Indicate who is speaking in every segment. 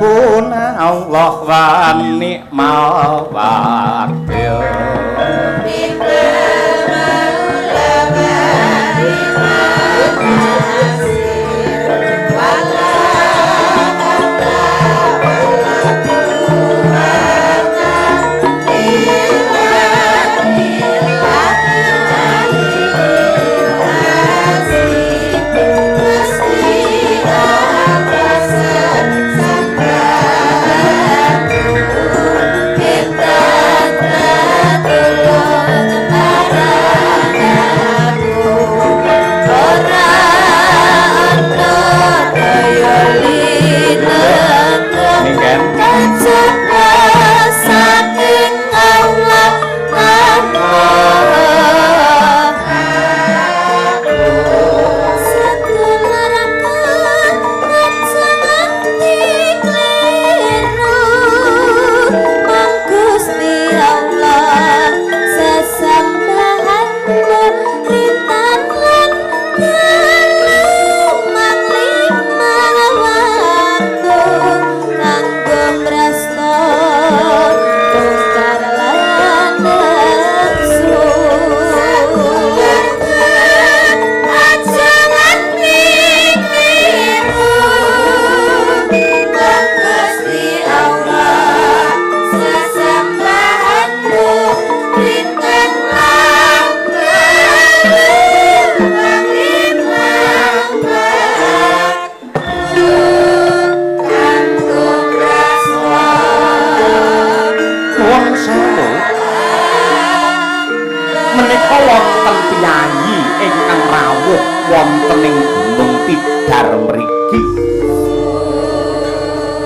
Speaker 1: Hasbuna Allah wa ni'mal wakil.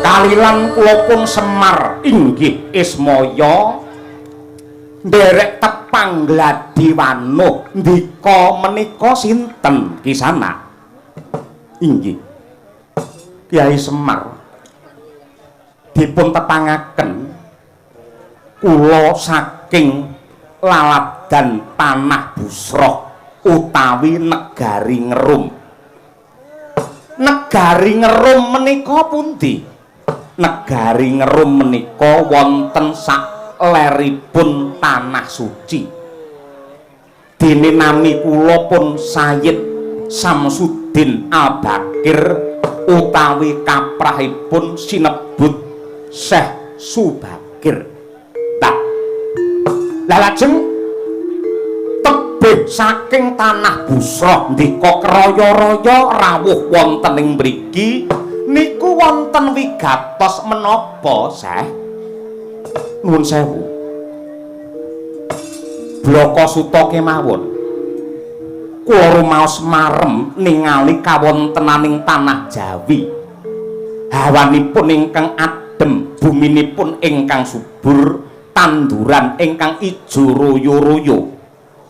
Speaker 1: Kalilan kula pun Semar inggih Ismaya nderek tepang gladi wanuh ndika menika sinten Kisana? Inggih Kyai Semar, dipun tepangaken kula saking laladan Tanah Busroh utawi Negari Ngerum. Negari Ngerum menika pundi? Negari Ngerum menika wonten sak leripun Tanah Suci. Dene nami kula pun Sayyid Samsudin Al-Bakir utawi kaprahipun sinebut Syekh Subakir. Lah, lajeng tebih saking Tanah Busroh ndika kraya-raya rawuh wonten ing mriki niku wonten wigatos menapa, Syekh? Nuwun sewu. Blaka suta kemawon. Kula rumaos marem ningali kawontenaning Tanah Jawi. Hawanipun ingkang adem, buminipun ingkang subur, tanduran ingkang ijo royo-royo,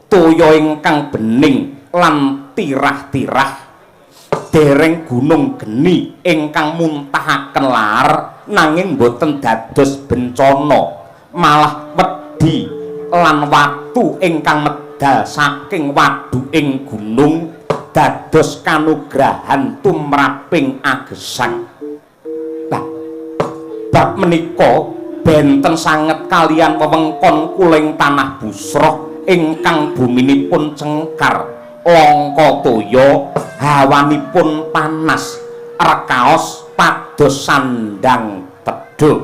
Speaker 1: toya ingkang bening lan tirah-tirah. Dereng gunung geni ingkang muntahaken lahar nanging boten dados bencana, malah wedi lan watu ingkang medal saking waduking gunung dados kanugrahan tumraping agesang. Lah, bab menika benten sanget kalian wewengkon kuling Tanah Busroh ingkang buminipun cengkar, langka toya, hawanipun panas, rekaos pados sandang tedha.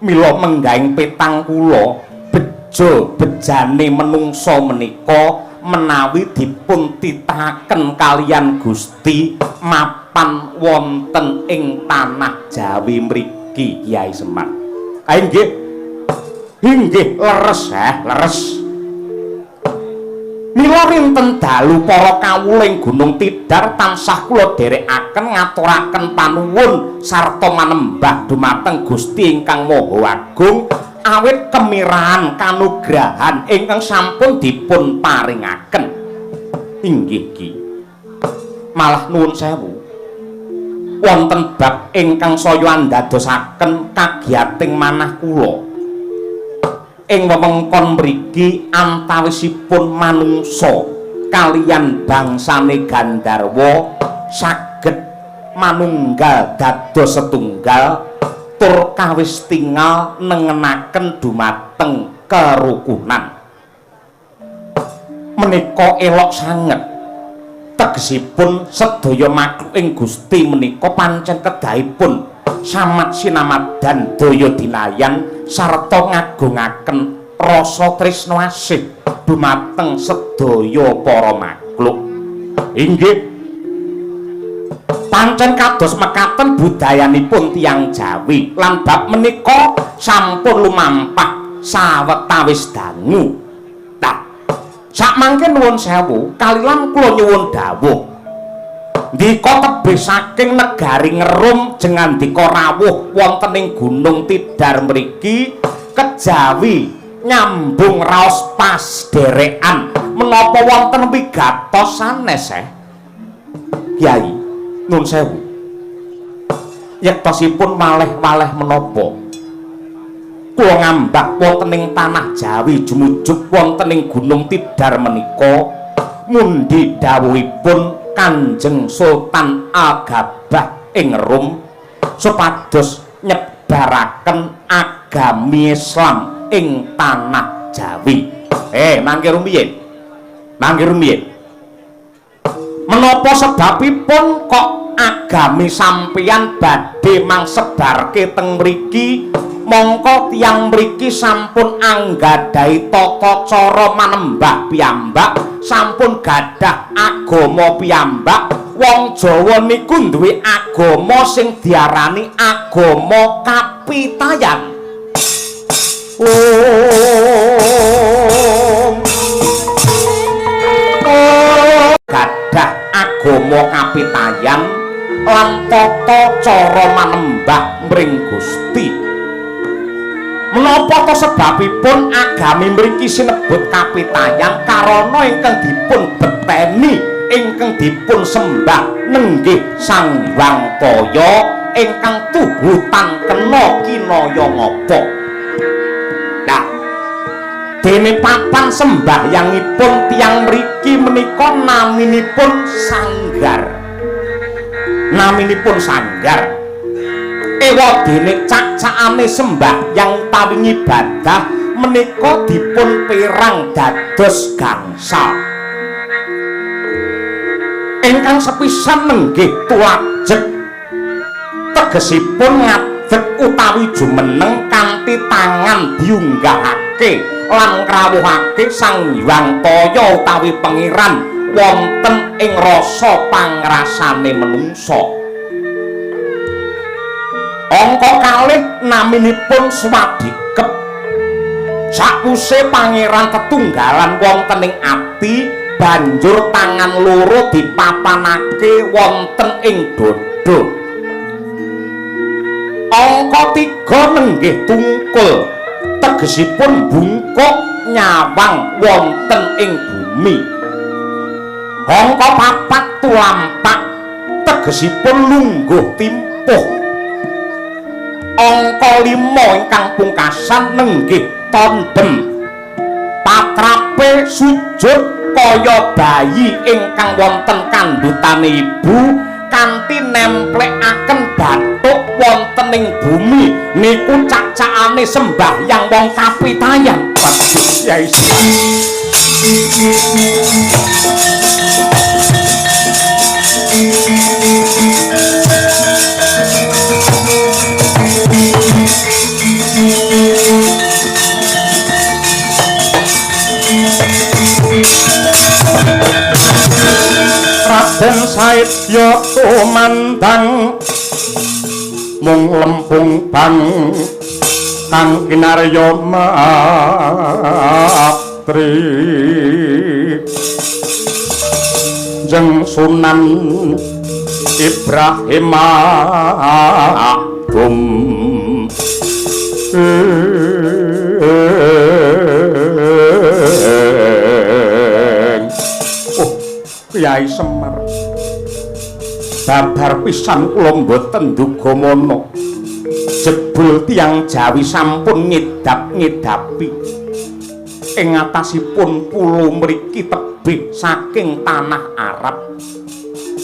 Speaker 1: Mila menggahing petang kula, bejo bejane menungsa menika menawi dipun titahaken kalian Gusti mapan wonten ing Tanah Jawi mriki, Kyai Semar. Ah inggih. Inggih leres, leres. Mila rinten dalu para kawuling Gunung Tidar tansah kula dherekaken ngaturaken panuwun sarta manembah dumateng Gusti ingkang Maha Agung awit kemirahan kanugrahan ingkang sampun dipun paringaken. Inggih Ki. Malah nuwun sewu. Wonten bab ingkang saya andadosaken kagiyating manah kula. Ing wewengkon mriki antawisipun manungsa kaliyan bangsane Gandharwa saged Manunggal dados setunggal tur kawis tingal nengenaken dumateng kerukunan. Menika elok sanget. Tegesipun sedaya makhluk ing Gusti menika pancen kedahipun samat sinamadan daya dinayan sarta ngagungaken rasa tresna asih dumateng sedaya para makhluk. Inggih. Pancen kados mekaten budayanipun tiyang Jawi lan bab menika sampun lumampah sawetawis dangu. Nah, sakmangke nuwun sewu kalilan kula nyuwun dawuh. Ndika tebih saking negari Ngerum jengandika rawuh wonten ing Gunung Tidar mriki kejawi nyambung raos pasderekan menapa wonten wigatos sanes Kyai? Nun sewu. Yektosipun maleh-maleh menapa? Kula ngambak wonten ing tanah Jawi jumujuk wonten ing Gunung Tidar menika mundi dawuhipun Kanjeng Sultan Al-Gabah ing Rum supados nyebaraken agami Islam ing tanah Jawi. Mangke rumiyin. Mangke rumiyin. Menapa sebabipun kok agami sampeyan badhe mangsebarke teng mriki? Mongko tiyang mriki sampun anggadhahi tata cara manembah piyambak, sampun gadah agama piyambak. Wong Jawa niku duwe agama sing diarani agama Kapitayan. Om. Gadah agama Kapitayan lan tata cara manembah mring Gusti. Menapa ta sebabipun agami mriki sinebut Kapitayan? Karana ingkang dipun beteni, ingkang dipun sembah nenggih Sang Hyang Taya ingkang tuhu tangkena kinaya ngapa. Nah, dene papan sembahyangipun tiyang mriki menika naminipun sanggar. Naminipun sanggar. Ewa dene cak-cakane sembahyang utawi ngibadah menika dipun perang dados gangsal. Ingkang sepisan nenggih tulajeg, tegesipun ngadeg utawi jumeneng kanthi tangan diunggahake lan ngrawuhake Sang Hyang Taya utawi Pengiran wonten ing rasa pangrasane menungsa. Angka kalih naminipun swadikep. Sakwuse pangeran tetunggalan wonten ing ati, banjur tangan loro dipapanake wonten ing dada. Angka 3 nenggih tungkul, tegesipun bungkuk nyawang wonten ing bumi. Angka 4 tulampak, tegesipun lungguh timpuh. Angka 5 ingkang pungkasan nenggih tandem, patrape sujud kaya bayi ingkang wonten kandhutane ibu kanthi nemplekaken bathuk wonten ing bumi. Niku cak-cakane sembahyang wong Kapitayan. Waduh, Kyai. Raden Saidya tumandang mung lempung bang kang kinarya matri jeng Sunan Ibrahim Adum. Oh, Kyai Semar, babar pisan kula mboten duga mana jebul tiyang Jawi sampun ngidap-ngidapi ing atasipun pulo mriki tebih saking tanah Arab.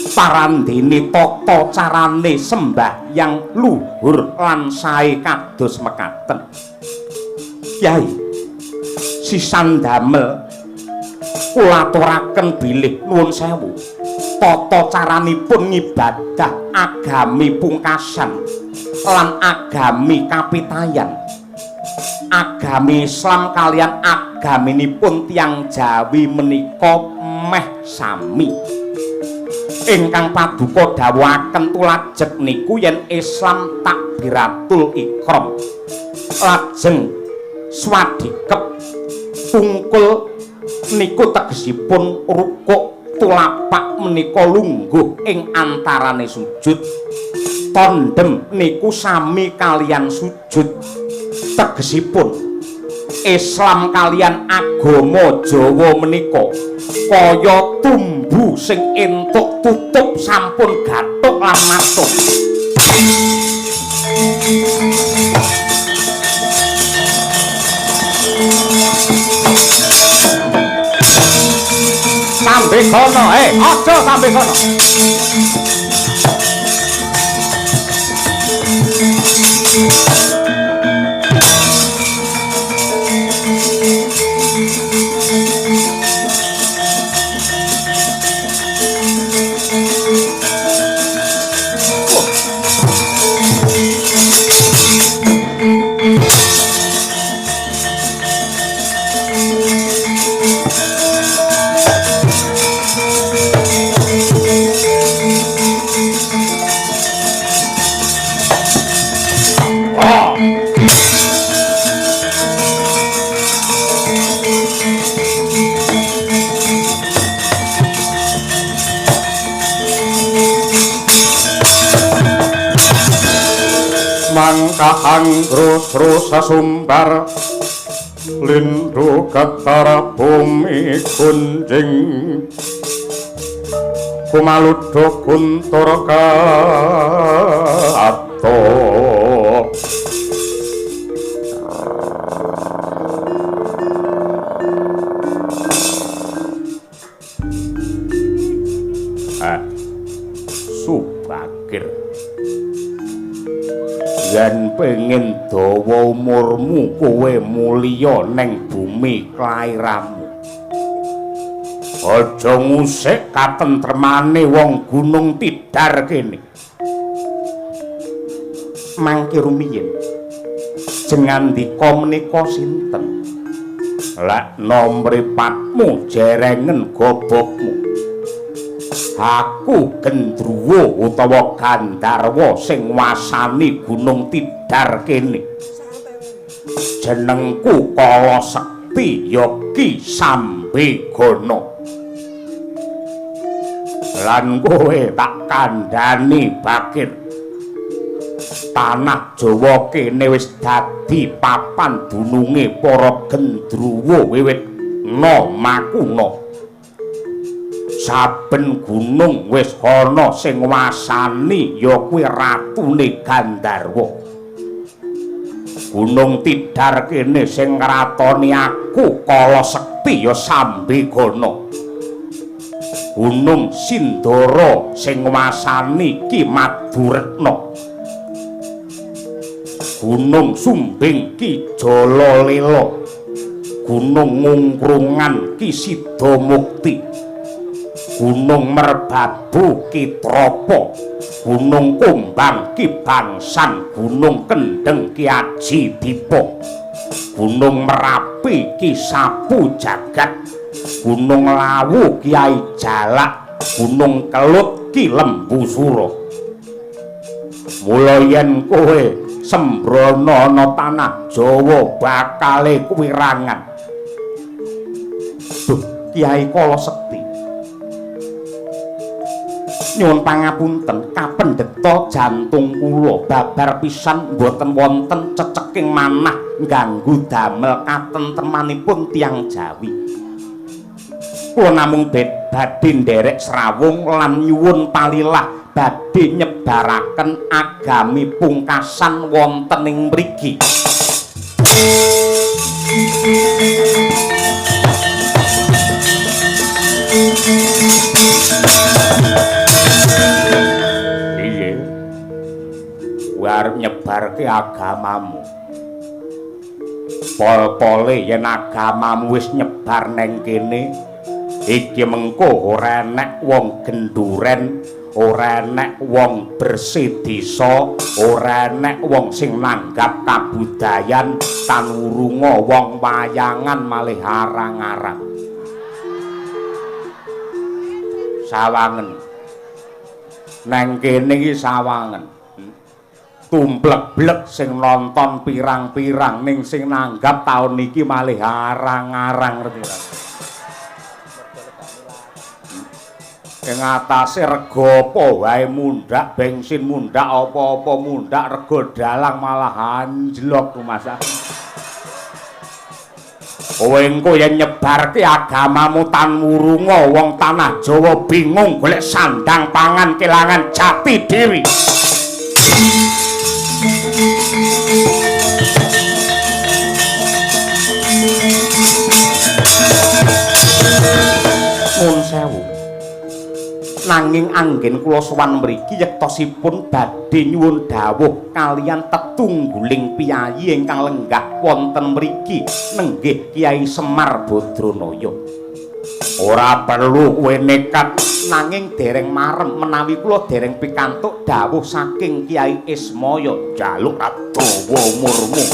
Speaker 1: Parandene tata carane sembahyang luhur lan sae kados mekaten. Kyai, sisan damel kula aturaken bilih nuwun sewu. Tata caranipun ngibadah agami pungkasan lan agami kapitayan. Agami Islam kalian agaminipun tiyang Jawi menika meh sami. Ingkang paduka dawuhaken tulajeng niku yen Islam takbiratul ikram. Lajeng swadikep tungkul niku tegesipun rukuk tulapak menika lungguh ing antarane sujud. Tandem niku sami kalian sujud. Tegesipun Islam kalian agama Jawa menika kaya tumbu sing entuk tutup sampun gathuk lan matuk. Sambe kono, aja sambe kono.
Speaker 2: Mangkahang grus-grus sumbar lindu getar bumi gunjing kumaludho guntur kato.
Speaker 1: Subakir, yen pengen dawa umurmu kowe mulya neng bumi klairamu, aja ngusik katentremane wong Gunung Tidar kene. Mangke rumiyin jengandika menika sinten? Lekna mripatmu jerengen gobokmu. Aku gendruwo utawa Gandharwa sing nguasani Gunung Tidar kene. Jenengku Kala Sekti ya Ki Sambegana. Lan kowe tak kandhani Bakir. Tanah Jawa kene wis dadi papan dununge para gendruwo wiwit na makuna. Saben gunung wis ana sing nguasani ya kuwi ratune Gandharwa. Gunung Tidar kene sing ngratoni aku Kala Sekti ya Sambegana. Gunung Sindara sing nguasani Ki Maduretna. Gunung Sumbing Ki Jalalela. Gunung Ngungkrungan Ki Sidamukti. Gunung Merbabu Ki Trapa, Gunung Kumbang Ki Bangsan, Gunung Kendeng Ki Aji Dipa, Gunung Merapi Ki Sapu Jagat, Gunung Lawu Kyai Jalak, Gunung Kelut Ki Lembu Sura. Mula yen kowe sembrono ana tanah Jawa bakale kuwirangan. Duh, Kyai Kala Sekti, nyuwun pangapunten, kapendheta jantung kula babar pisan mboten wonten ceceking manah ngganggu damel katentremanipun tiyang Jawi. Kula namung badhe nderek srawung lan nyuwun palilah badhe nyebaraken agami pungkasan wonten ing mriki. Kowe arep nyebarke agamamu. Pol-pole yen agamamu wis nyebar neng kene, iki mengko ora enek wong genduren, ora enek wong bersih desa, ora enek wong sing nanggap kabudayan tanwurunga wong wayangan malih arang-arang. Sawangen. Neng kene iki sawangen. Tumplek-blek sing nonton pirang-pirang ning sing nanggap taun iki malih arang-arang ngerti ora? Ing atase rega apa wae mundhak, bensin mundhak, apa-apa mundhak, rega dalang malah anjlok rumasa. Kowe engko yen nyebarke agamamu tanwurunga wong tanah Jawa bingung golek sandang pangan kelangan jati diri. Nuwun sewu. Nanging anggen kula sowan mriki yektosipun badhe nyuwun dawuh kaliyan tetungguling piyayi ingkang lenggah wonten mriki nenggih Kyai Semar Badranaya. Ora perlu kowe nekat, nanging dereng marem menawi kula dereng pikantuk dawuh saking Kyai Ismaya. Jaluk ra dawa umurmu.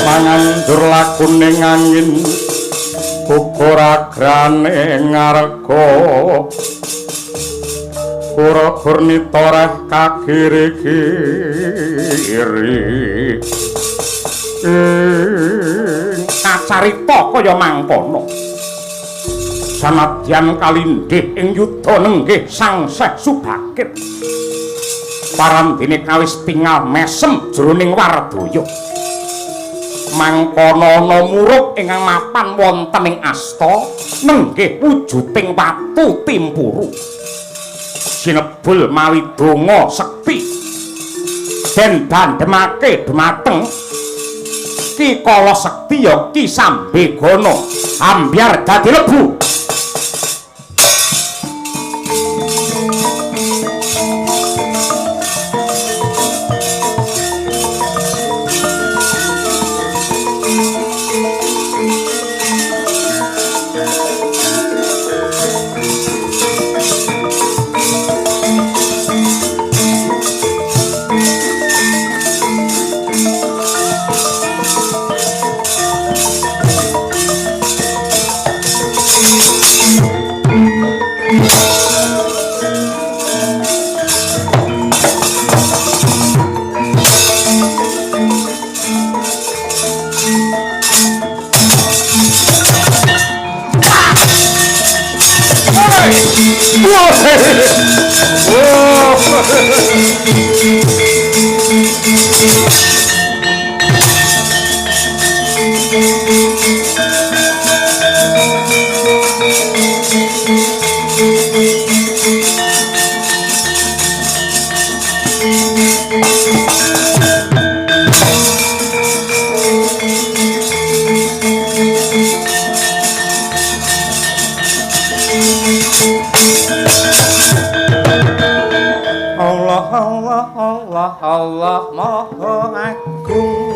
Speaker 2: Manganjur lakuning angin gugur agrane ngarga kura gurnita reh kagiri-giri.
Speaker 1: Kacarita kaya mangkono. Sanadyan kalindhih ing yuda nenggih Sang Syekh Subakir. Parandene kawis tingal mesem jroning wardaya. Mangkono ana murup ingkang mapan wonten ing asta nenggih wujuding watu timpuru. Sinebul mawi donga sekti den bandhemake dhumateng Ki Kala Sekti ya Ki Sambegana ambyar dadi lebu. Allah Allah Allah Allah Maha Agung.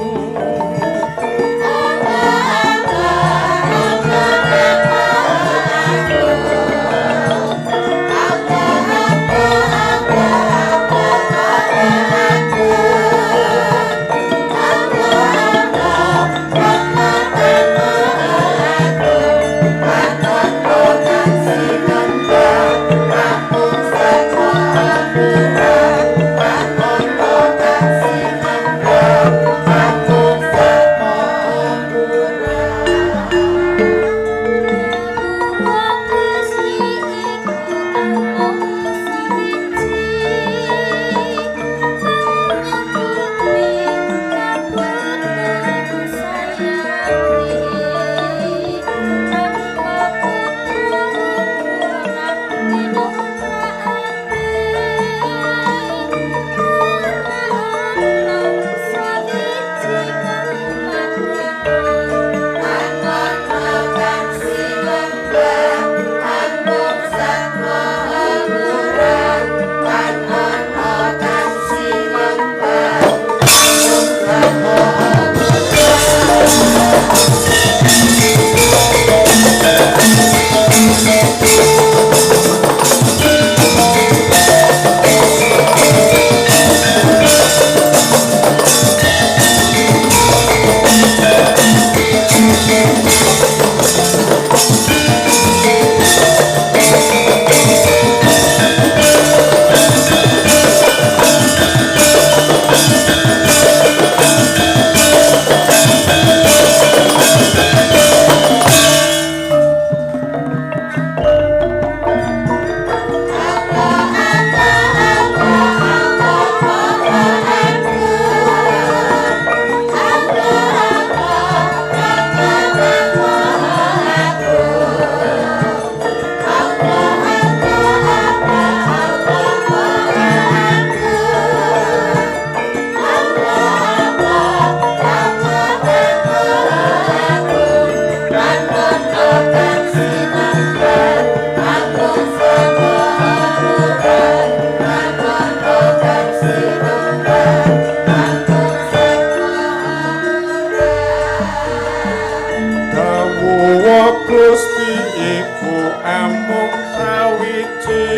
Speaker 2: Gusti iku amung sawiji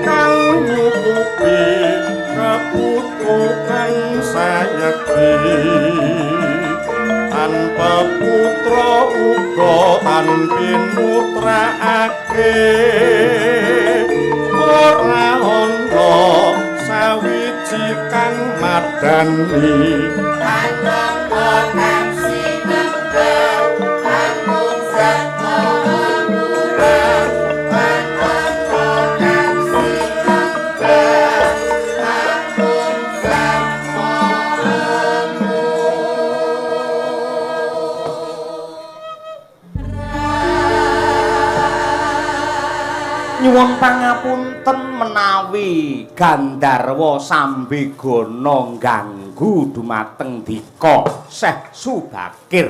Speaker 2: kang nyukupi kebutuhan sayekti tanpa putra uga tan pinutraake ora ana sawiji kang madani.
Speaker 1: Nyuwun pangapunten menawi Gandharwa Sambigana ngganggu dumateng Dika Syekh Subakir.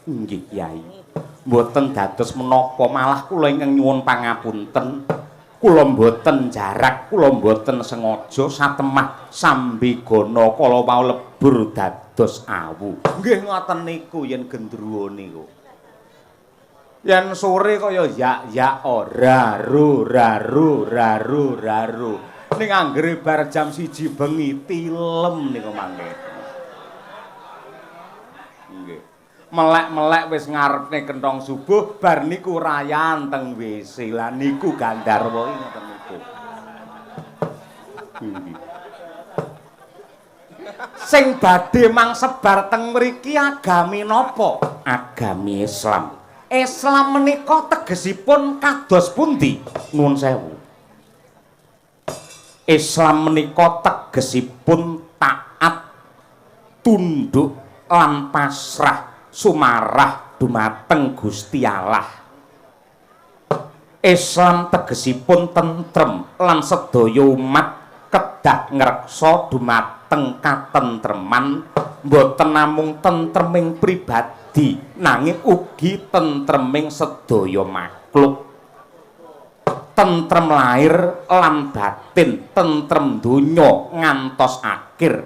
Speaker 1: Nggih Kyai. Mboten dados menapa, malah kula ingkang nyuwun pangapunten. Kula mboten jarak, kula mboten sengaja satemah Sambigana kala wau lebur dados awu. Nggih ngoten niku yen gendruwo niku. Yen sore kaya yak yak ora ru raru raru raru. Ning anggere bar jam 1 bengi tilem niku mangke. Nggih. Melek-melek wis ngarepne kenthong subuh bar niku rayan teng WC. Lah niku Gandharwa iki ngoten niku. Nggih. Sing badhe mangsebar teng mriki agami napa? Agami Islam. Islam menika tegesipun kados pundi? Nuwun sewu. Islam menika tegesipun taat, tunduk lan pasrah sumarah dumateng Gusti Allah. Islam tegesipun tentrem lan sedaya umat kedah ngreksa dumateng katentreman, mboten namung tentreming pribadi nanging ugi tentreming sedaya makhluk. Tentrem lahir lan batin, tentrem donya ngantos akhir.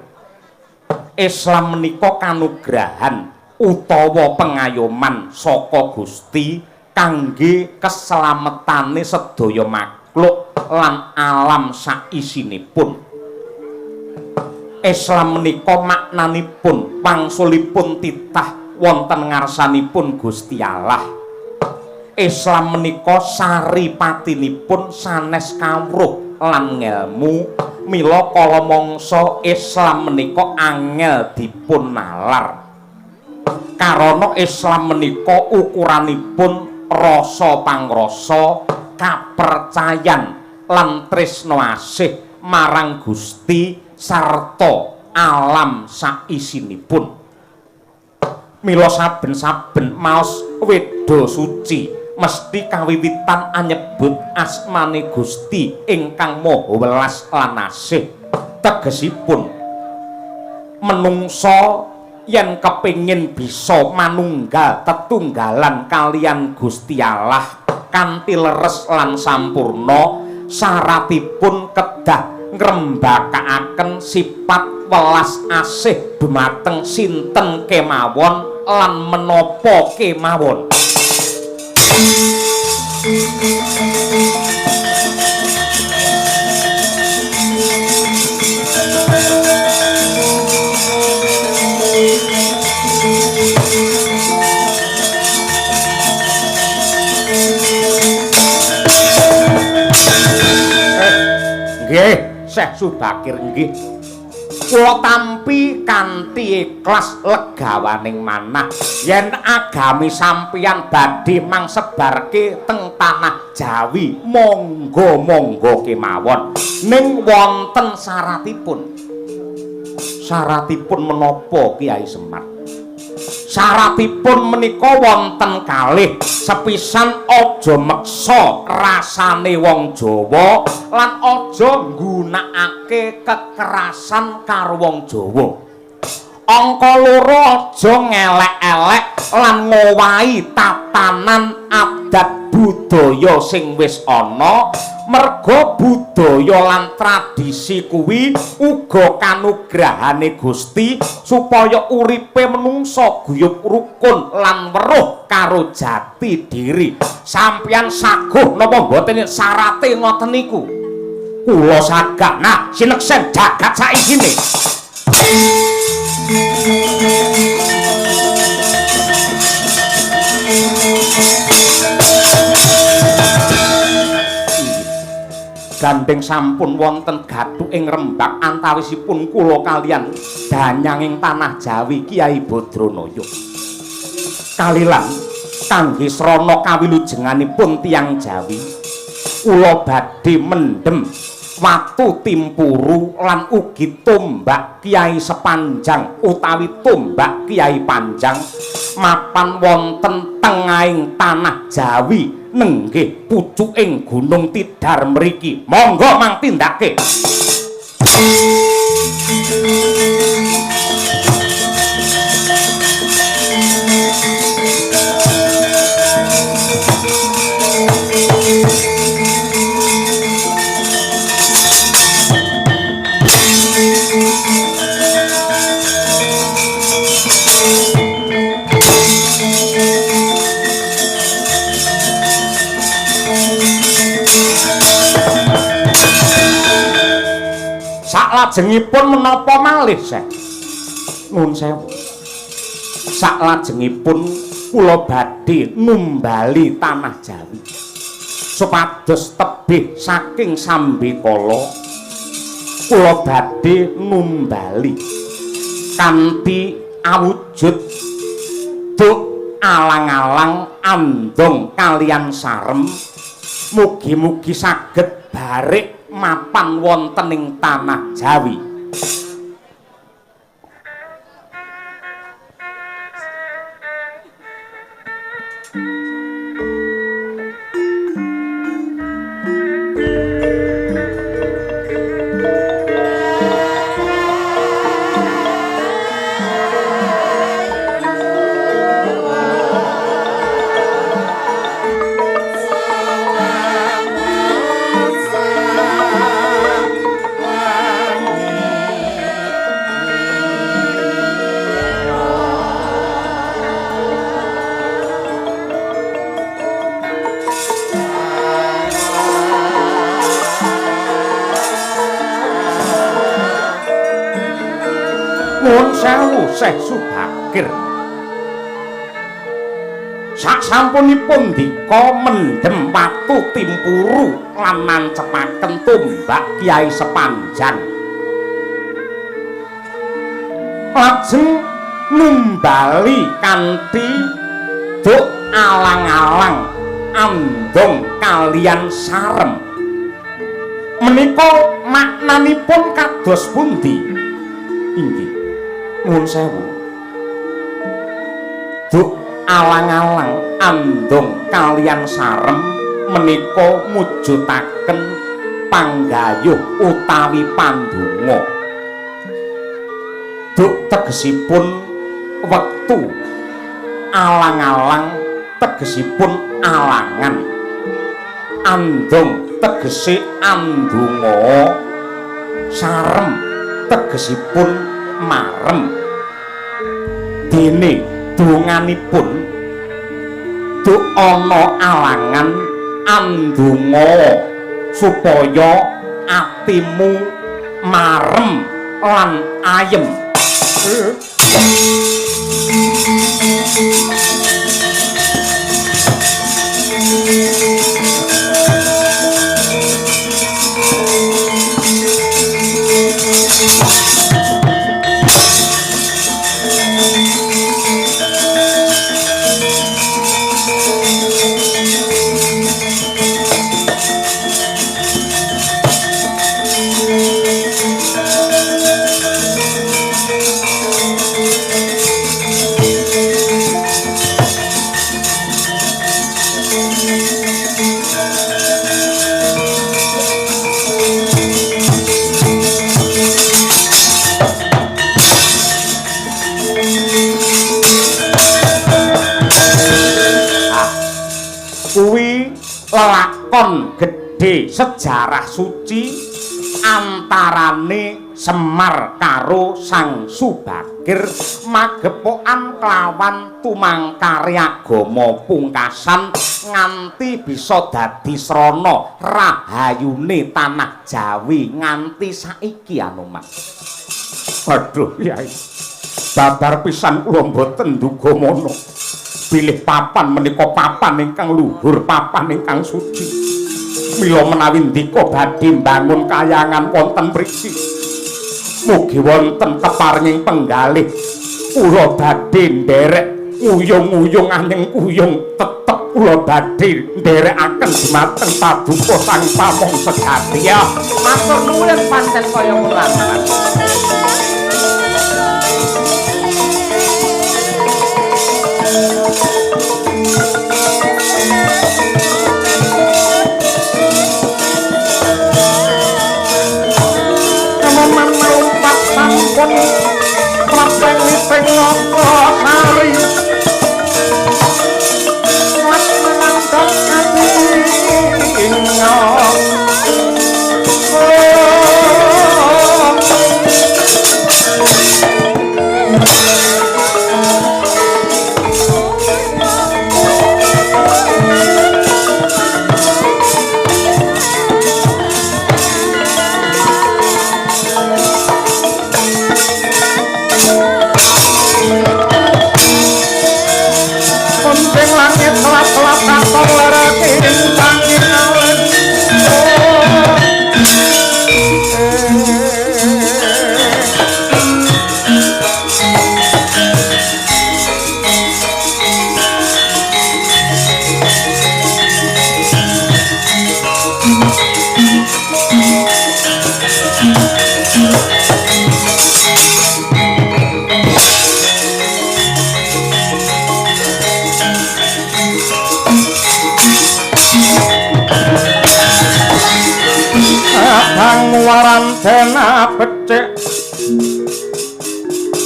Speaker 1: Islam menika kanugrahan utawa pengayoman saka Gusti kangge keselametane sedaya makhluk lan alam saisinipun. Islam menika maknanipun wangsulipun titah wonten ngarsanipun Gusti Allah. Islam menika saripatinipun sanes kawruh lan ngelmu, mila kala mangsa Islam menika angel dipun nalar. Karana Islam menika ukuranipun rasa pangrasa, kapercayan lan tresna asih marang Gusti sarta alam saisinipun. Mila saben-saben maos Weda Suci mesti kawiwitan anyebut asmane Gusti ingkang Maha Welas lan Asih. Tegesipun menungsa yen kepingin bisa manunggal tetunggalan kalian Gusti Allah kanthi leres lan sampurna, syaratipun kedah ngrembakakaken sifat welas asih dumateng sinten kemawon lan menapa kemawon. Nggih, Syekh Subakir nggih. Kula tampi kanthi ikhlas legawaning manah yen agami sampeyan badhe mangsebarke teng tanah Jawi, monggo-monggo kemawon. Ning wonten syaratipun. Syaratipun menapa Kiai Semar? Syaratipun menika wonten kalih. Sepisan aja meksa rasane wong Jawa lan aja nggunakake kekerasan karo wong Jawa. Angka loro aja ngelek-elek lan ngowahi tatanan adat budaya sing wis ana, merga budaya lan tradisi kuwi uga kanugrahane Gusti supaya uripe menungsa guyub rukun lan weruh karo jati diri. Sampeyan saguh napa mboten syarate ngoten niku? Kula sagah. Nah, sineksen jagat saisine. Gandeng sampun wonten gathuk ing rembak antawisipun kula kalian danyanging tanah Jawi Kiai Badranaya. Kalilan kangge srana kawilujenganipun tiyang Jawi, kula badhe mendhem watu timpuru lan ugi tombak Kiai Sepanjang utawi tombak Kiai Panjang mapan wonten tengahing tanah Jawi nenggih pucuking Gunung Tidar mriki. Monggo mang tindake. Saklajengipun menapa malih, Syekh? Nuwun sewu. Saklajengipun kula badhe numbali tanah Jawi supados tebih saking sambekala. Kula badhe numbali kanthi awujud duk alang-alang andong kalian sarem mugi-mugi saged barik mapan wonten ing tanah Jawi. Nuwun sewu Syekh Subakir. Sasampunipun ndika mendhem watu timpuru lan nancepaken tombak Kiai Sepanjang. Lajeng numbali kanthi duk alang-alang andong kalian sarem. Menika maknanipun kados pundi? Inggih. Nuwun sewu. Duk alang-alang andong kalian sarem menika mujudaken panggayuh utawi pandonga. Duk tegesipun wektu, alang-alang tegesipun alangan, andong tegese andonga, sarem tegesipun marem. Dene donganipun duk ana alangan andonga supaya atimu marem lan ayem. Kuwi lelakon gedhe sejarah suci antarane Semar karo Sang Subakir magepokan kelawan tumangkare agama pungkasan nganti bisa dadi srana rahayune tanah Jawi nganti saiki Anoman. Aduh Yai, babar pisan kula mboten nduga mono. Bilih papan menika papan ingkang luhur, papan ingkang suci. Mila menawi ndika badhe mbangun kayangan wonten mriki, mugi wonten keparinging penggalih kula badhe nderek uyung-uyung anyeng kuyung, tetep kula badhe nderekaken dumateng paduka Sang Pamong sejati. Ya, matur nuwun pancen kaya ngono. Sampun prapeni sing sari lan menandhap ati
Speaker 2: Warantena becik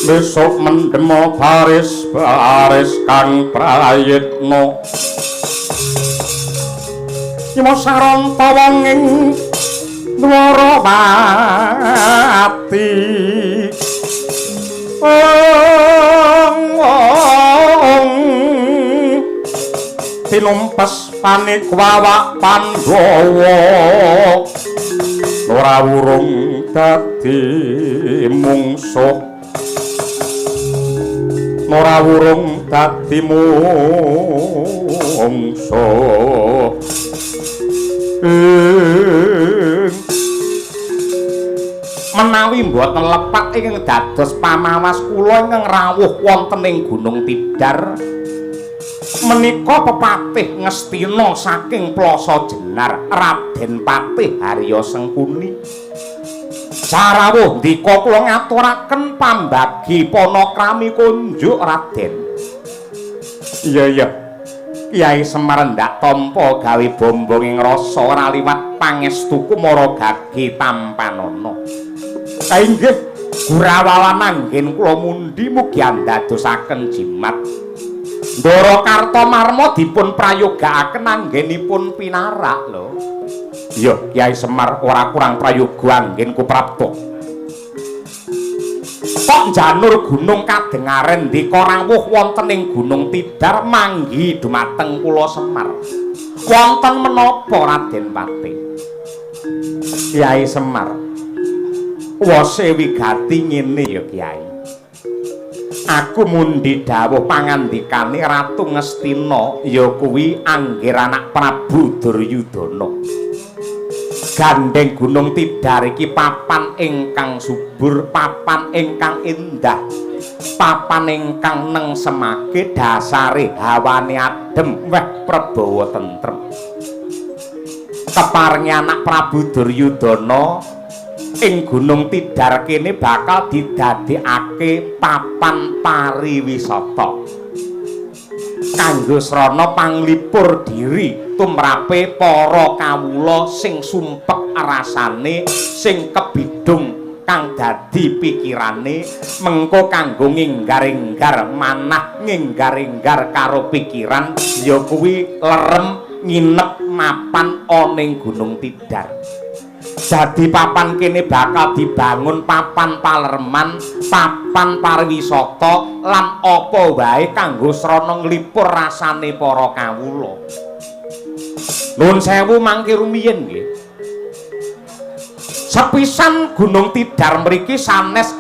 Speaker 2: besok mendemo baris baris kang prayitna Yama saranta wong ing Dwarawati. Ong tinumpes panikwawak Pandhawa ora wurung dadi mungsuh, ora wurung dadi mungsuh.
Speaker 1: Menawi mboten lepat ingkang dados pamawas kula ingkang rawuh wonten ing Gunung Tidar menika pepatih Ngastina saking Plaza Jenar Raden Patih Harya Sengkuni. Sarawuh ndika kula ngaturaken pambagi panakrami kunjuk Raden. Iya iya Kyai Semar ndak tampa gawe bombong ing rasa ora liwat pangestuku mara gage tampanana. Inggih gurawalan anggen kula mundhi mugi andadosaken jimat. Ndara Kartomarma dipun prayogakaken anggenipun pinarak lho. Iya Kyai Semar ora kurang prayoga anggen kuprapta. Kok janur gunung kadengaren ndika rawuh wonten ing Gunung Tidar manggi dumateng kula Semar. Wonten menapa Raden Patih? Kyai Semar, wose wigati ngene ya Kyai. Aku mundi dawuh pangandikane Ratu Ngastina ya kuwi anggir anak Prabu Duryudana. Gandeng Gunung Tidar iki papan ingkang subur, papan ingkang indah, papan ingkang nengsemake dasare hawane adem weh prabawa tentrem. Keparengi anak Prabu Duryudana ing Gunung Tidar kene bakal didadekake papan pariwisata kanggo srana panglipur diri tumrape para kawula sing sumpek rasane, sing kebidung kang dadi pikirane, mengko kanggo nginggar-inggar manah, nginggar-inggar karo pikiran ya kuwi lerem nginep mapan ana ing Gunung Tidar. Dadi papan kene bakal dibangun papan palerman, papan pariwisata lan apa wae kanggo srana nglipur rasane para kawula. Nuwun sewu mangke rumiyin nggih. Sepisan Gunung Tidar mriki sanes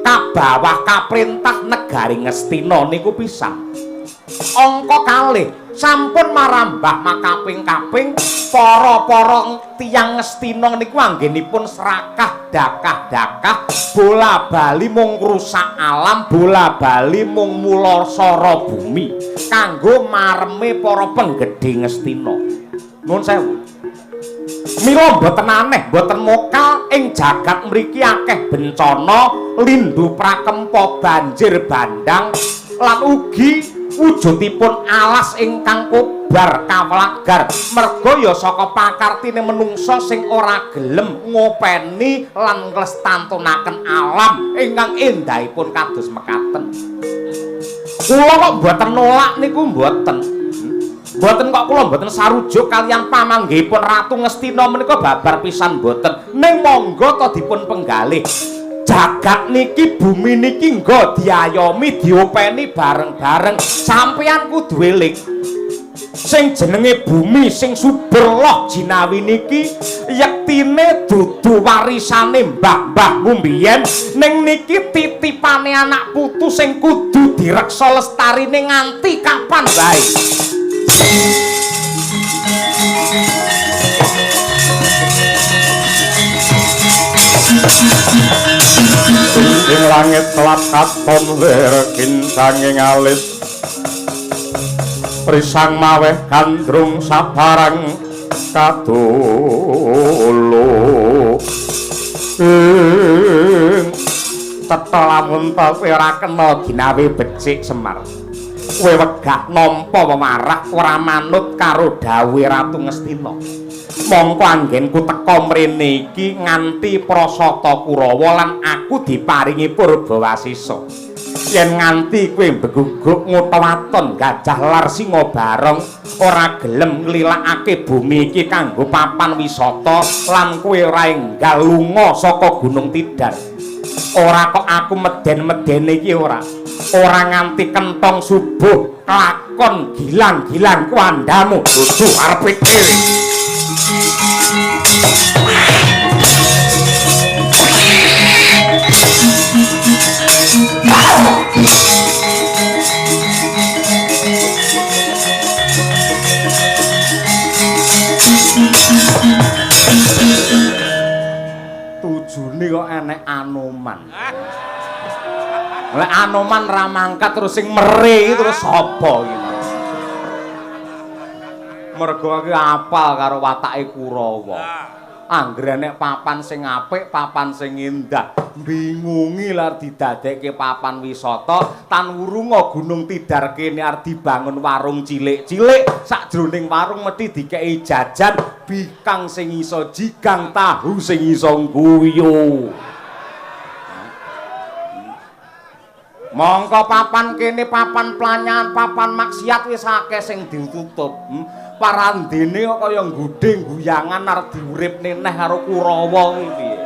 Speaker 1: kabawah kaprintah negari Ngastina niku pisan. Angka kalih sampun marambah makaping-kaping para-para tiyang Ngastina niku anggenipun serakah dakah-dakah bola bali mung ngrusak alam, bola bali mung mulasara bumi kanggo mareme para penggedhe Ngastina. Nuwun sewu. Mila mboten aneh, mboten mokal ing jagat mriki akeh bencana, lindu prakempa, banjir bandang lan ugi wujudipun alas ingkang kobar kawlagar merga ya saka pakartine menungsa sing ora gelem ngopeni lan nglestantunaken alam ingkang endahipun kados mekaten. Kula kok mboten nolak niku mboten. Mboten kok kula mboten sarujuk kaliyan pamanggihipun Ratu Ngastina menika babar pisan mboten. Ning monggo to dipun penggalih. Jagat niki bumi niki nggo diayomi diopeni bareng-bareng. Sampeyan kudu eling sing jenenge bumi sing subur loh jinawi niki yektine dudu warisane mbah-mbahmu mbiyen, ning niki titipane anak putu sing kudu direksa lestarine nganti kapan wae.
Speaker 2: Ing langit telap katon lir kincanging alis risang maweh gandrung sabarang kadolo.
Speaker 1: Tetha lamun ta ora kena ginawe becik Semar. Kowe wegah nampa wewarah ora manut karo dawuhe Ratu Ngastina. Mongko anggenku teka mrene iki nganti prasata Kurawa lan aku diparingi purbawasisa. Yen nganti kowe mbeguguk ngutha waton Gajah Lar Singa Barong ora gelem nglilakake bumi iki kanggo papan wisata lan kowe ora enggal lunga saka Gunung Tidar. Ora kok aku meden-medene iki ora. Ora nganti kentong subuh kelakon gilang-gilang kuandamu dudu arepe dhewe. Tujune kok enek Anoman. Lek Anoman ra mangkat terus sing mere terus sapa iki? Mergo iki apal karo watake Kurawa. Anggere nek papan sing apik, papan sing indah, bingungi lar didadekke papan wisata, tan wurunga Gunung Tidar kene arep dibangun warung cilik-cilik, sakjroning warung mesti dikeki jajan bikang sing iso jigang, tahu sing iso ngguyu. Mongko papan kene papan planyan, papan maksiat wis akeh sing ditutup. Parandene kok kaya nggudhe guyangan arep diuripne neh karo Kurawa kuwi piye?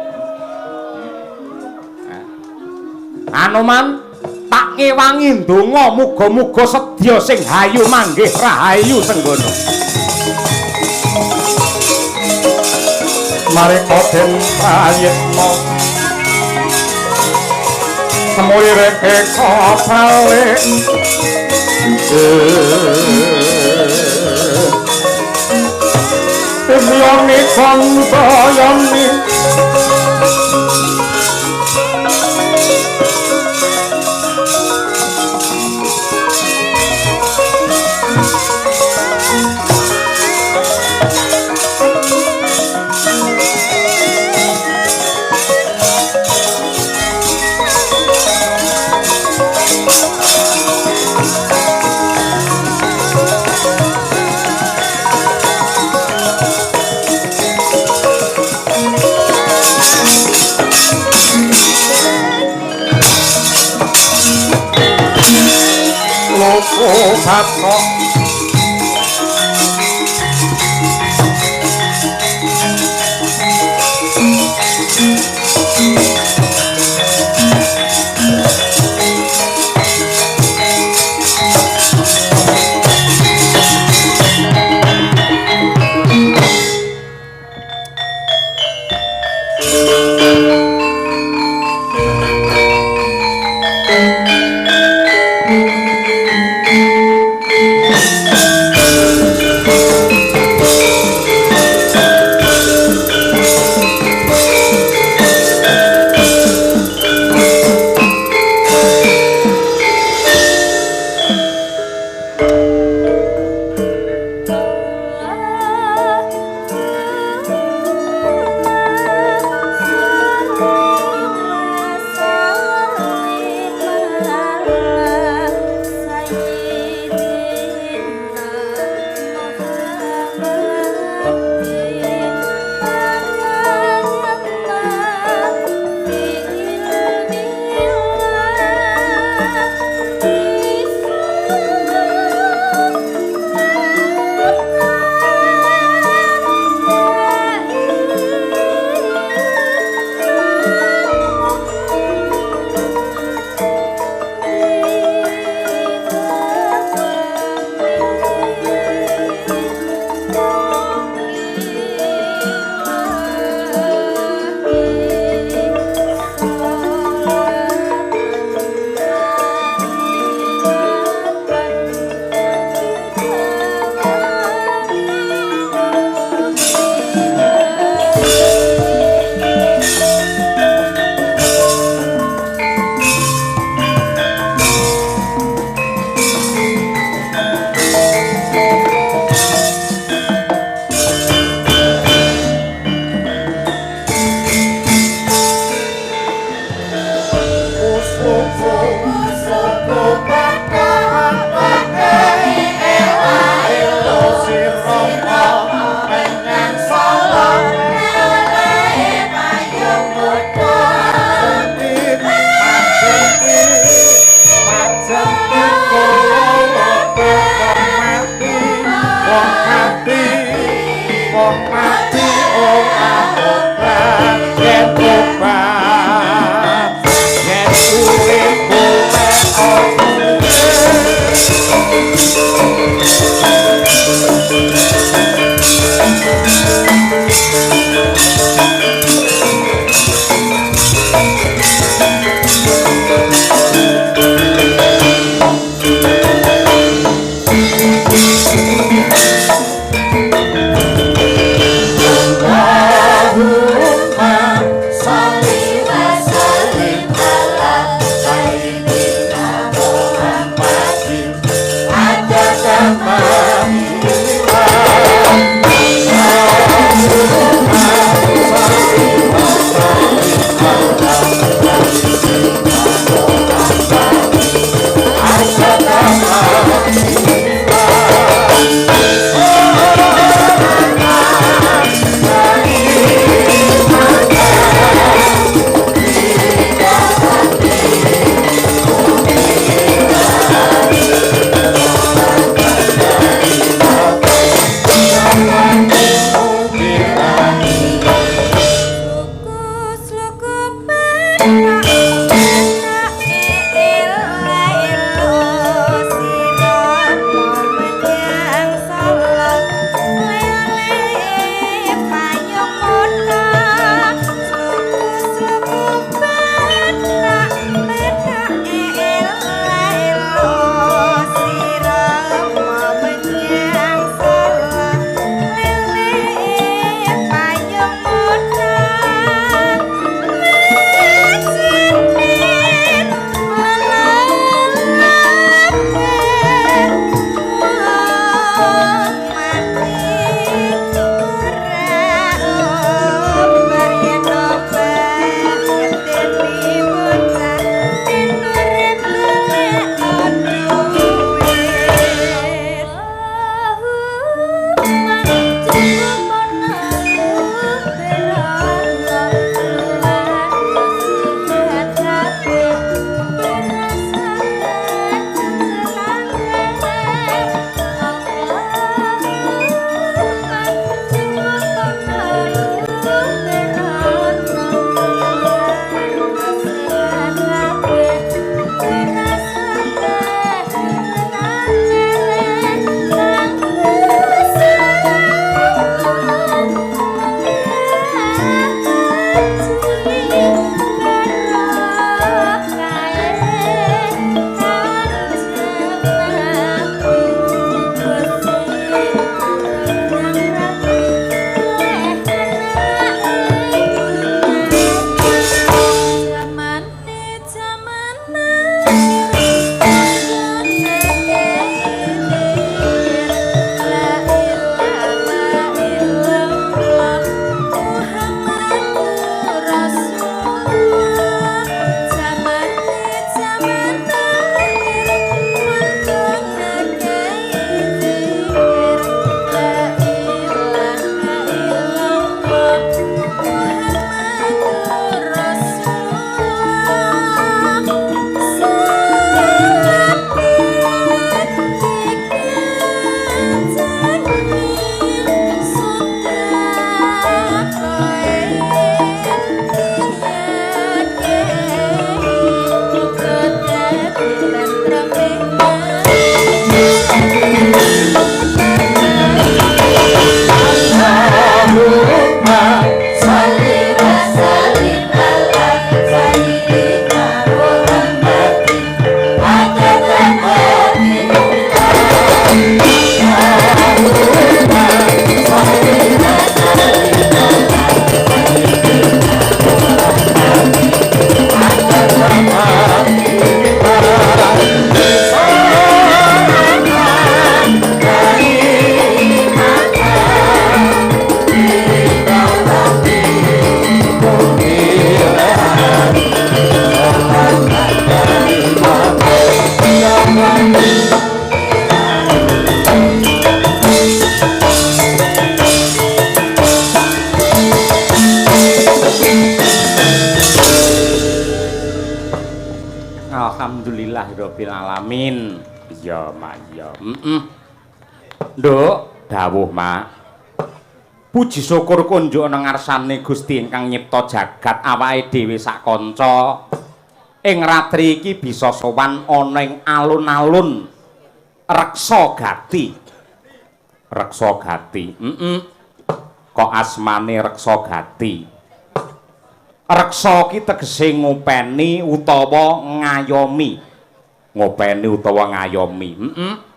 Speaker 1: Anoman, tak ngewangi ndonga muga-muga sedya sing hayu manggih rahayu senggono.
Speaker 2: Mareka den prayitna semulireke kapale Yoni kantayani batok Mati ora tobat yen tobat yen urip golek.
Speaker 1: Alhamdulillahirabbil alamin. Iya, Mak, iya. Heeh. Nduk, dawuh, Mak. Puji syukur kunjuk nang ngarsane Gusti ingkang nyipta jagat, awake dhewe sak kanca ing ratri iki bisa sowan ana ing alun-alun Reksa Gati. Reksa Gati. Heeh. Kok asmane Reksa Gati? Reksa ki tegese ngopeni utawa ngayomi. Ngopeni utawa ngayomi. Heeh.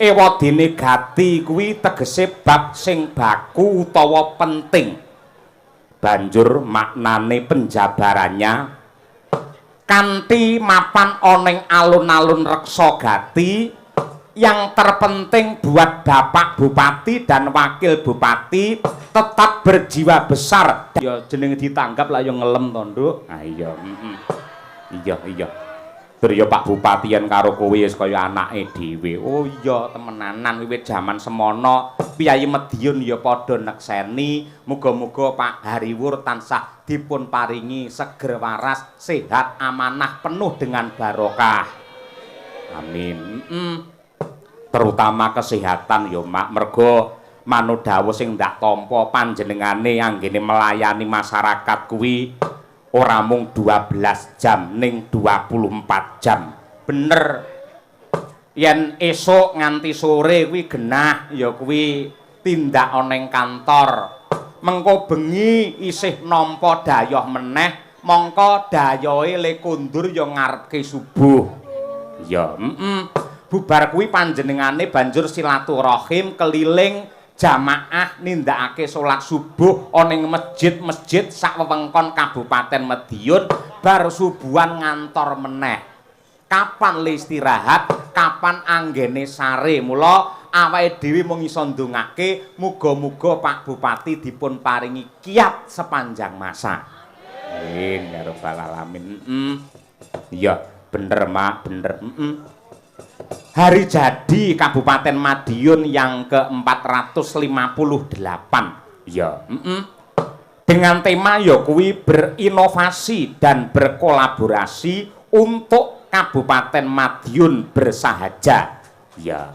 Speaker 1: Ewadene gati kuwi tegese bab sing baku utawa penting. Banjur maknane penjabarannya kanthi mapan ana ing alun-alun Reksa Gati, yang terpenting buat Bapak Bupati dan Wakil Bupati tetap berjiwa besar. Ya jenenge ditanggap lah ya ngelem to, Nduk. Ah iya, heeh. Iya, iya. Tur ya Pak Bupati yen karo kowe wis kaya anake dhewe. Oh iya, temenanan wiwit jaman semono piyayi Mediun ya padha nekseni. Muga-muga Pak Hariwur tansah dipun paringi seger waras, sehat, amanah, penuh dengan barokah. Amin. Terutama kesehatan ya, Mak, mergo manut dawuh sing ndak tampa panjenengane anggene melayani masyarakat kuwi ora mung 12 jam ning 24 jam. Bener. Yen esuk nganti sore kuwi genah ya kuwi tindak ana ing kantor. Mengko bengi isih nampa dayoh meneh, mongko dayohe le kondur ya ngarepke subuh. Ya, heeh. Bubar kuwi panjenengane banjur silaturahim keliling jamaah nindakake salat subuh ana ing masjid-masjid sak wewengkon Kabupaten Madiun, bar subuhan ngantor meneh. Kapan le istirahat, kapan anggene sare? Mula awake dhewe mung iso ndongake muga-muga Pak Bupati dipun paringi kiat sepanjang masa. Amin ya rabbal alamin. Iya, bener Mak, bener. Hari jadi Kabupaten Madiun yang ke-458. Ya, Dengan tema ya kuwi berinovasi dan berkolaborasi untuk Kabupaten Madiun bersahaja. Ya,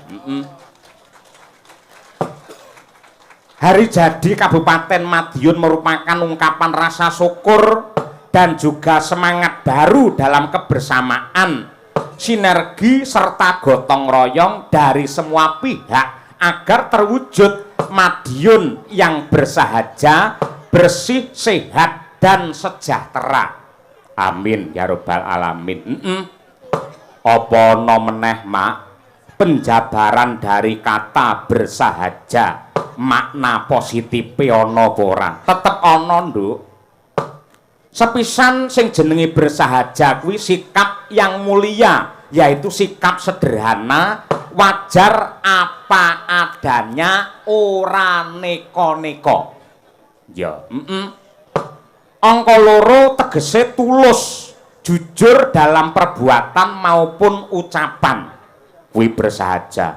Speaker 1: Hari jadi Kabupaten Madiun merupakan ungkapan rasa syukur dan juga semangat baru dalam kebersamaan, sinergi serta gotong royong dari semua pihak agar terwujud Madiun yang bersahaja, bersih, sehat, dan sejahtera. Amin ya robbal alamin. Apa ana meneh, Mak? Penjabaran dari kata bersahaja, makna positife ana apa ora? Tetep ana, Nduk. Sepisan sing jenenge bersahaja kuwi sikap yang mulia, yaitu sikap sederhana, wajar apa adanya, ora neko-neko. Ya, Angka loro tegese tulus, jujur dalam perbuatan maupun ucapan. Kuwi bersahaja.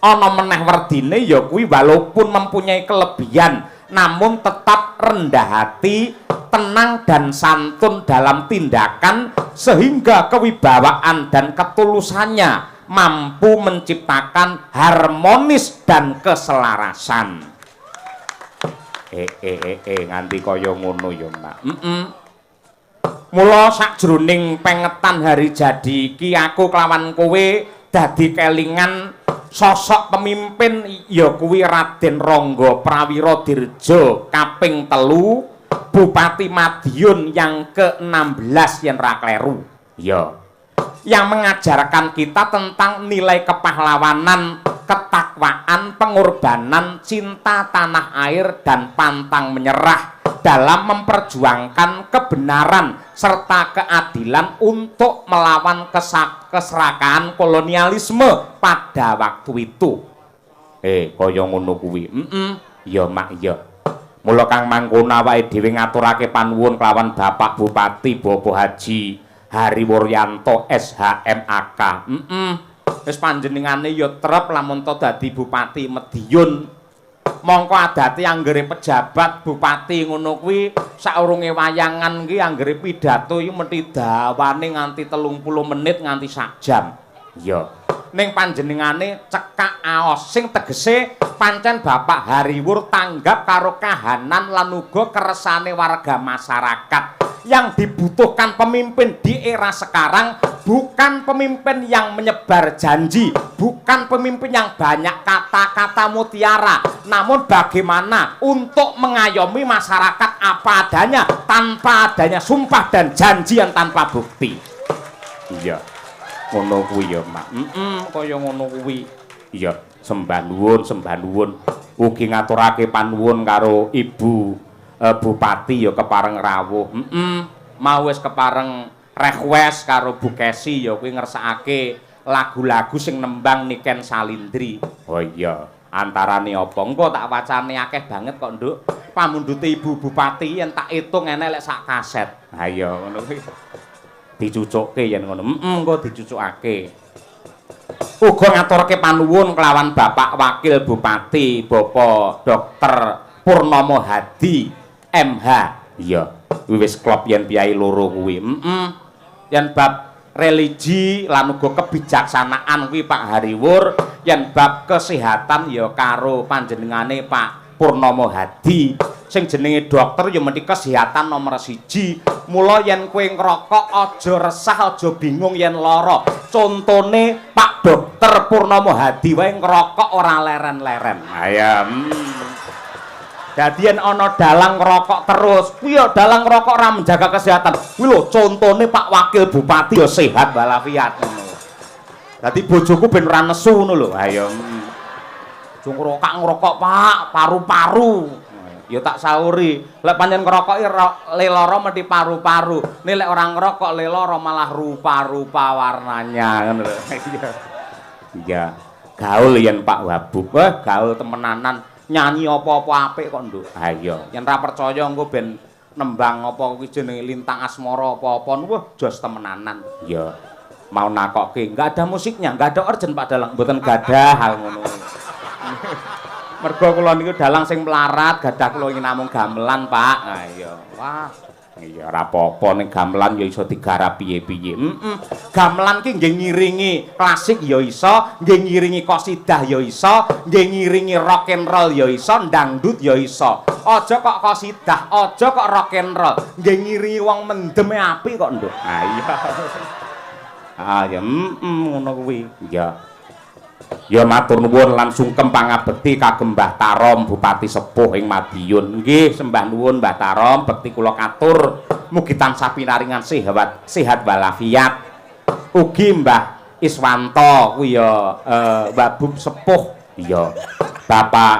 Speaker 1: Ana meneh werdine ya kuwi walaupun mempunyai kelebihan namun tetap rendah hati, tenang dan santun dalam tindakan sehingga kewibawaan dan ketulusannya mampu menciptakan harmonis dan keselarasan. Nganti kaya ngono ya, Mak. Mula sakjroning pengetan hari jadi iki aku kelawan kowe dadi kelingan sosok pemimpin ya kuwi Raden Rangga Prawiradirja kaping 3, Bupati Madiun yang ke-16 yen ra kleru. Ya. Yang mengajarkan kita tentang nilai kepahlawanan, ketakwaan, pengorbanan, cinta tanah air dan pantang menyerah dalam memperjuangkan kebenaran serta keadilan untuk melawan keserakahan kolonialisme pada waktu itu. Kaya ngono kuwi. Ya, Mak, ya. Mula kang mangkono awake dhewe ngaturake panuwun kelawan Bapak Bupati Bapak Haji Hari Wuryanto SHMAK. Wis panjenengane ya trep lamun to dadi Bupati Madiun. Mongko adate anggere pejabat bupati ngono kuwi saurunge wayangan ki anggere pidato iki mesti dawane nganti 30 menit nganti sak jam. Iya. Ning panjenengane cekak aos sing tegese pancen Bapak Hariwur tanggap karo kahanan lan uga keresane warga masyarakat. Yang dibutuhkan pemimpin di era sekarang bukan pemimpin yang menyebar janji, bukan pemimpin yang banyak kata-kata mutiara, namun bagaimana untuk mengayomi masyarakat apa adanya tanpa adanya sumpah dan janji yang tanpa bukti. Iya. Ngono kuwi ya, Mak. Heeh, kaya ngono kuwi. Iya, sembah nuwun, sembah nuwun. Ugi ngaturake panuwun karo Ibu Bupati ya kepareng rawuh. Heeh, mau wis kepareng request karo Bu Kesi ya kuwi ngersakake lagu-lagu sing nembang Niken Salindri. Oh iya, antarane apa? Engko tak wacane akeh banget kok, Nduk. Pamundhute Ibu Bupati yen tak itung enek lek sak kaset. Ha iya, ngono kuwi. Dicucukke yen ngono. Heeh, engko dicucukake. Uga ngaturke panuwun kelawan Bapak Wakil Bupati Bapak Dr. Purnomo Hadi MH. Iya, kuwi wis klop yen piyai loro kuwi. Heeh. Yen bab religi lan uga kebijaksanaan kuwi Pak Hariwur, yen bab kesehatan ya karo panjenengane Pak Purnomo Hadi. Sing jenenge dokter ya mesti kesehatan nomor 1. Mula yen kowe ngrokok aja resah, aja bingung yen lara. Contone Pak Dokter Purnomo Hadi wae ngrokok ora leren-leren. Ha ya. Dadi yen ana dalang ngrokok terus, kuwi ya dalang ngrokok ora menjaga kesehatan. Kuwi lho contone Pak Wakil Bupati ya sehat walafiat ngono. Dadi bojoku ben ora nesu ngono lho. Ha ya. Aja ngrokok-ngrokok, Pak, paru-paru. Ya tak sauri. Lek pancen ngrokoki le lara mesti paru-paru. Nek lek ora ngrokok le lara malah rupa-rupa warnanya ngono lho. Iya. Iya. Gaul yen Pak Wabub. Wah, gaul temenanan. Nyanyi apa-apa apik kok, Nduk. Ha iya. Yen ra percaya engko ben nembang apa kuwi jenenge Lintang Asmara apa-apa, wah jos temenanan. Iya. Mau nakokke, enggak ada musiknya, enggak ada organ Pak Dalang, mboten gadah hal ngono. Mergo kula niku dalang sing melarat, gadah kula ingin namung gamelan, Pak. Ha iya. Wah, iya ora apa-apa ning gamelan ya iso digarap piye-piye. Heeh. Gamelan ki nggih ngiringi klasik ya iso, nggih ngiringi qasidah ya iso, nggih ngiringi rock and roll ya iso, dangdut ya iso. Aja kok qasidah, aja kok rock and roll, nggih ngiringi wong mendeme apik kok, Nduk. Ha iya. Ah ya, ngono kuwi. Iya. Ya matur nuwun lan sungkem pangabekti kagem Mbah Tarom Bupati Sepuh ing Madiun. Nggih, sembah nuwun Mbah Tarom, bekti kula katur. Mugi tansah pinaringan sehat, sehat walafiat. Ugi Mbah Iswanto kuwi ya Wabub Sepuh. Iya. Bapak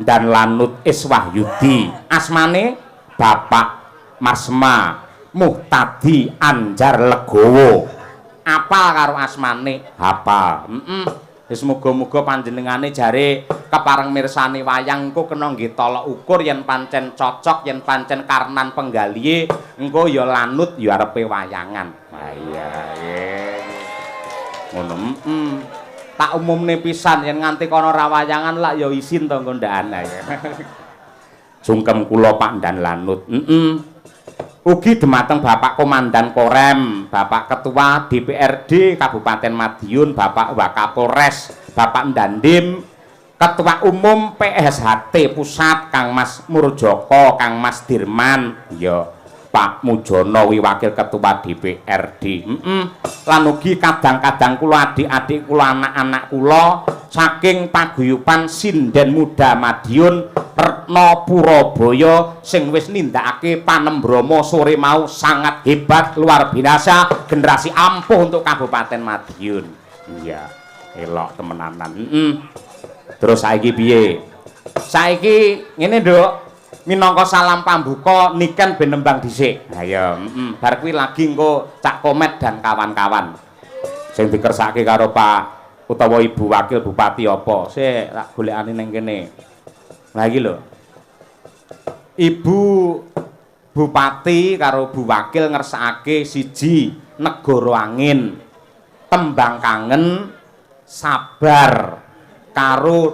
Speaker 1: dan Lanut Iswahyudi. Asmane Bapak Marsma Muhtadi Anjar Legowo. Apal karo asmane? Hafal. Heeh. Wis muga-muga panjenengane jare kepareng mirsani wayang engko kena nggih tolok ukur yen pancen cocok, yen pancen karnan penggalihe engko ya lanut ya arepe wayangan. Ha iya nggih. Ngono. Heeh. Tak umumne pisan yen nganti kono ra wayangan lak ya isin to nggondakan ya. Sungkem kula Pak Dan Lanut. Heeh. Ugi dumateng Bapak Komandan Korem, Bapak Ketua DPRD Kabupaten Madiun, Bapak Wakapolres, Bapak Dandim, Ketua Umum PSHT Pusat Kang Mas Murjoko, Kang Mas Dirman, ya Pak Mujono wi Wakil Ketua DPRD. Heeh. Lan ugi kadang-kadang kula adik-adik kula anak-anak kula saking paguyuban Sinden Muda Madiun Retno Purabaya sing wis nindakake panembrama sore mau sangat hebat luar biasa, generasi ampuh untuk Kabupaten Madiun. Iya, elok temenanan. Heeh. Terus saiki piye? Saiki ngene, Nduk. Minangka salam pambuka Niken ben nembang dhisik. Ha iya, heeh. Bar kuwi lagi engko Cak Komet dan kawan-kawan. Sing dikersake karo Pak utawa Ibu Wakil Bupati apa? Sik tak golekane ning kene. Lah iki lho. Ibu Bupati karo Bu Wakil ngersakake siji Negara Angin, tembang kangen, sabar karo